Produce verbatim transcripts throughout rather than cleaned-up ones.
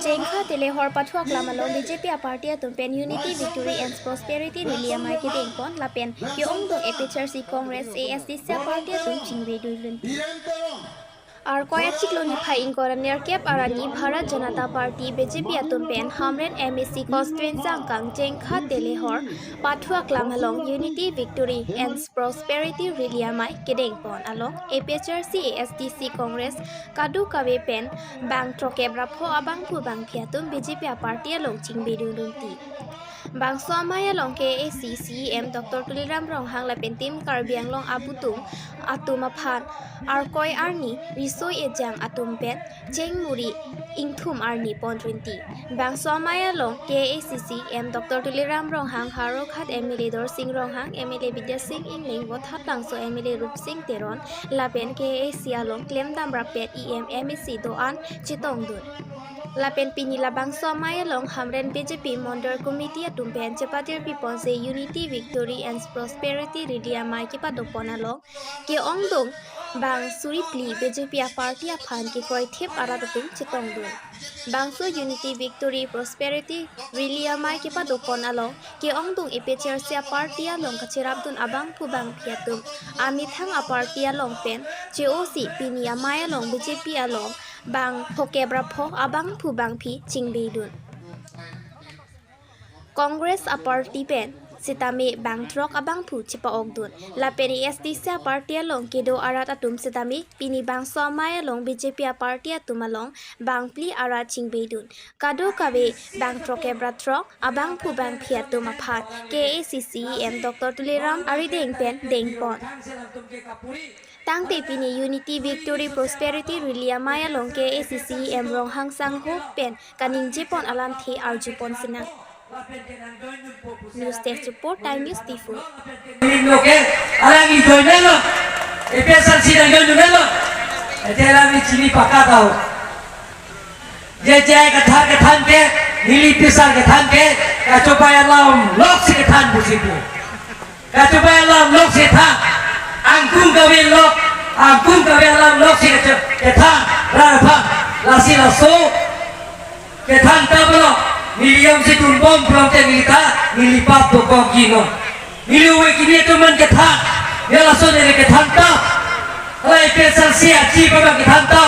Jengkha Telehor pathu aklam along B J P a-party atum pen Unity Victory and Prosperity Rally amei kedengpon lapen ke-ongdung A P H L C, Congress, A S D C a-party atum chingvedundun. Arkoi achiklo niphai ingkoi ra nerkep arni Bharat Janata Party, B J P atum pen Hamren M A C constituency angkang Jengkha Telehor pathu aklam along Unity Victory and Prosperity Rally amei kedengpon along A P H L C, A S D C, Congress kadokave pen bang throkkep ra pho abangphu bangphi atum B J P a-party along chingvedundunti. Bangso amei along K A A C C E M Doctor Tuliram Ronghang lapen Team Karbi Anglong abutung atum aphan Arkoi arni riso ejang atum pen chengmuri ingthum arni pondunti. Bangso amei along K A A C C E M Doctor Tuliram Ronghang, Howraghat M L A Dorsing Ronghang, M L A Bidya Sing Engleng, Vothatlangso M L A Rupsing Teron lapen K A A C along klemdam rapet E M, M A C do-an chetongdun. Lapen pini labangso amei along Hamren B J P Mondol Committee atum pen chepatirpiponsi Unity Victory and Prosperity Rally amei kepadopon along ke-ongdung bang suri phli B J P a-party aphan kekroithip arat atum chetongdun. Bangso Unity Victory Prosperity Rally amei kepadopon along ke-ongdung A P H L C a-party along kacherapdun abangphu bangphi atum amethang a-party along pen che-osi pini amei along B J P along bang throkkep ra pho abangphu bangphi chingvedun. Congress a-party pen sitame bang throk abangphu chepa-okdun. Lapen A S D C a-party along kedo arat atum sitame pini bangso amei along B J P a-party atum along bang phli arat chingvedun. Kadokave bang throkkep ra throk abangphu bangphi atum aphan K A A C C E M Doctor Tuliram arideng pen dengpon. Tangte pini Unity Victory Prosperity Rally amei along K A A C C E M Ronghang sangho pen kaningjepon alamthe arjupon sinang. News Desk Report, Time News Diphu. Ningno ke alang ijoinelo, A P H L C nangjoinelo. Ete alang ni chini pakat tau. Je je kethan kethan ke, neli pisar kethan ke, kachobai alam loksi kethan pusi pu. Kachobai alam loksi than, angkung kave lok, angkung kave alam loksi kecho-, kethan, ra than, lasi laso kethan ta belo, neli jongsi dunbom pulote neli ta, neli pap dokok ji non. Neli ove kini atum man kethan, ya laso neli kethan ta. Hala A P H L C achi pa bang kethan ta.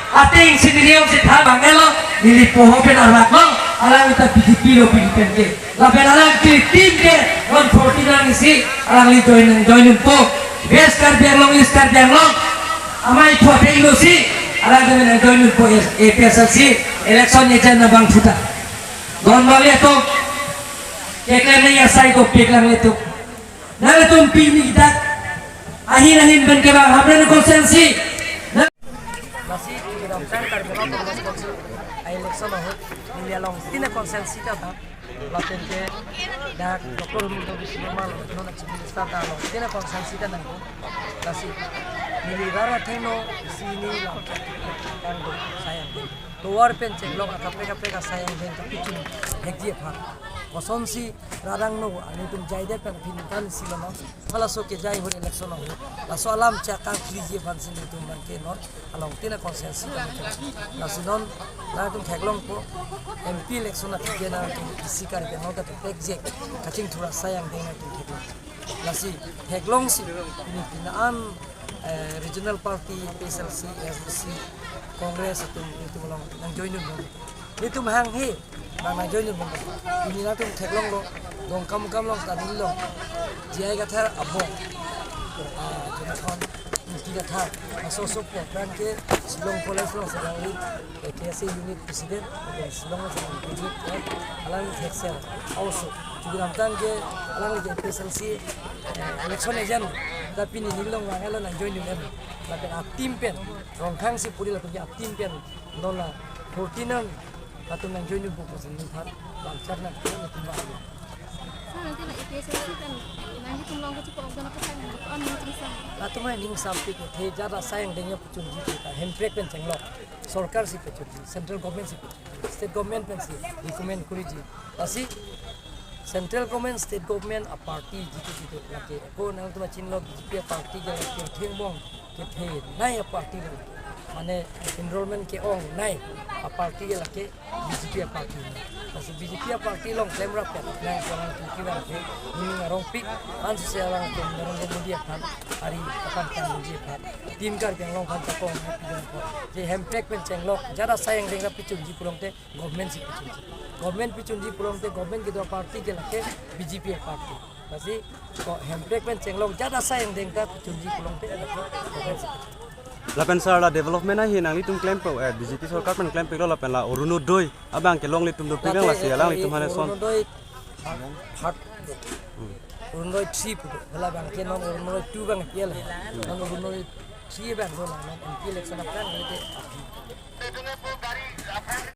Atengsi neli jongsi than bang elo, neli poho pen arlak lo, alang ta B J P lo B J P pen ke. Lapen alang ke team ke non forty nang isi, alangli join, join po. West Karbi Anglong, East Karbi Anglong, amei thua peng lo si, alang ke nang join po A P H L C election agent abangphu ta. Don bali atum, keklem nang asai dopik lang atum. Nangtum pini dak ahin ahin pen kevang Hamren constituency. Lasi kedamtang Karbi Anglong Autonomous Council a-election ahut neli along tine constituency ta tha. Lapen ke dak Doctor Himanta Biswa Sarma along non Chief Minister ta along tine constituency ta nangko. Lasi neli rara thengno isi neli lam kang do sayang. Tovar pen chenglok akaprek kaprek asayang deng kapachun hekji aphan. Kosonsi rarang no, anitum jaidet pen phin kan silo no. Halaso kejai ahut election ahut, laso alam chakang kliji aphansi nelitum bang ke non along tine constituency kami ke. Lasi non nangtum theklongpo, M P election atike nangtum isi kar ke non kaprek jek kachingthur asayang deng nangtum theklong. Lasi theklongsi pini pini an, eh, regional party, A P H L C, A S D C, Congress atum nelitum along nangjoinun bom. Nelitum hanghe bang nangjoinun bom. Pini nangtum theklonglo, Dongkamukam along ta neli along J I Kathar abong, ah, Jonathan Ingti Kathar, aso aso po, aphrang ke Shillong College along si alangli K S A unit president, lapen Shillong along si alangli graduate, eh, alangli theksel also. Chukidamtang ke alangli ke A P H L C, eh, election agent, ta pini neli along vang elo nangjoinun em. Lapen a-team pen, Ronghang si puri lapen ke a-team pen, non la forty nang, latum nangjoinun po pusi neli aphan bang char nang, nelitum bang. Sir, nanti na A P H L C pen, nanglitum along kachipa-okdun aphan nang, an nangtum sang. Latum aning sampik, the jada sayang dengya pachunji ta, Hemprek pen chenglok, sorkar si pachunji, central government si pachunji, state government pensi recommend kuriji. Lasi central government, state government a-party jitu jitu lake. Ko nangtum chinilo B J P a-party ke lake thengbong kethenei a-party lo. Mane enrollment ke-ongnei aparty ke lake B J P aparty. Lasi B J P aparty along klemrap ke nang alangtum kevang ke, ning arongpik, ansi alangtum Narendra Modi aphan, ari akan kan Modi aphan, Team Karbi Anglong aphan chakong happy dun po. Je Hemprek pen chenglok jat asai angdeng ta pachunji pulote government si pachunji. Government pachunji pulote government kedo aparty ke lake B J P aparty. Lasi ko Hemprek pen chenglok jat asai angdeng ta pachunji pulote lake government si pachunji. Lapen sir, la development ahin nanglitum klempo, eh, B J P sorkar pen klempiklo lapen la Orunodoi abang ke longlitum dopik lang, lasi alanglitum hane son. Orunodoi third, third, Orunodoi three pudo. Hala abang ke non Orunodoi two abang ke la. Non Orunodoi three abang do la, non M P election aphrang ke.